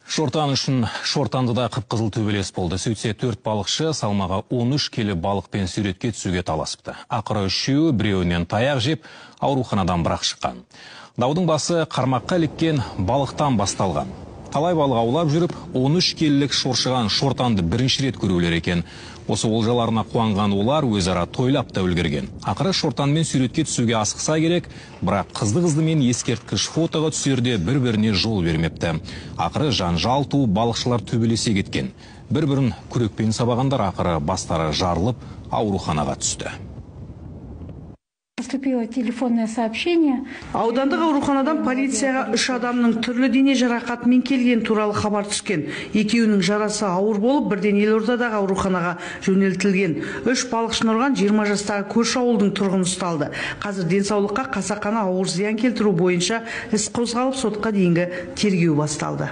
Шортан үшін Шортандыда қып-қызыл төбелес болды. Сөйтсе, 4 балықшы салмағы 13 келі балықпен суретке түсуге таласыпты. Ақыры үшеуі біреуінен таяқ жеп, ауруханадан бірақ шыққан. Даудың басы қармаққа іліккен балықтан басталған. Талай балық аулап жүріп, 13 келілік шоршыған шортанды бірінші рет көрулер екен. Осы олжаларына қуанған олар өзара тойлап та үлгерген. Ақыры шортанмен суретке түсуге асықса керек, бірақ қызды-қыздымен ескерткіш фотоға түсерде бір-біріне жол бермепті. Ақыры жанжал туып, балықшылар төбелесе кеткен. Бір-бірін күрекпен сабағандар ақыры бастары жарылып, ауруханаға түсті. Поступило телефонное сообщение. Аудандық ауруханадан полицияға 3 адамның түрлі дене жарақатымен келген туралы хабар түскен. Екеуінің жарасы ауыр болып, бірден елордадағы ауруханаға жөнелтілген. 3 балықшыны ұрған 20 жастағы көрші ауылдың тұрғыны ұсталды. Қазір денсаулыққа қасақана ауыр зиян келтіру бойынша іс қозғалып, сотқа дейінгі тергеу басталды.